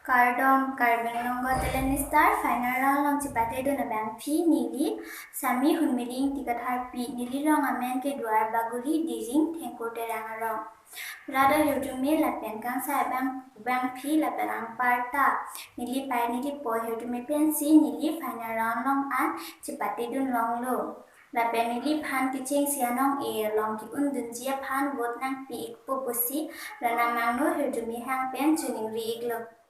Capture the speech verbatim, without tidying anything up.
Kardom, Karbi Anglong Got Talent Star final round along chepatedun abangpi neli Sami Hunmiling Tikatharpi, neli rong amen ke Duar Baguli, Diring, Thengkur Terang arong. Rat ahirjume lapen kangsai abang, abangpi lapen anparta neli pai neli po ahirjume pensi neli final round along an chepatedun longlo. Lapen neliphan kechengsi anong-e along ke-undunji aphan vote nangpi-ikpo pusi rat amangno ahirjume hang pen choningri-iklo.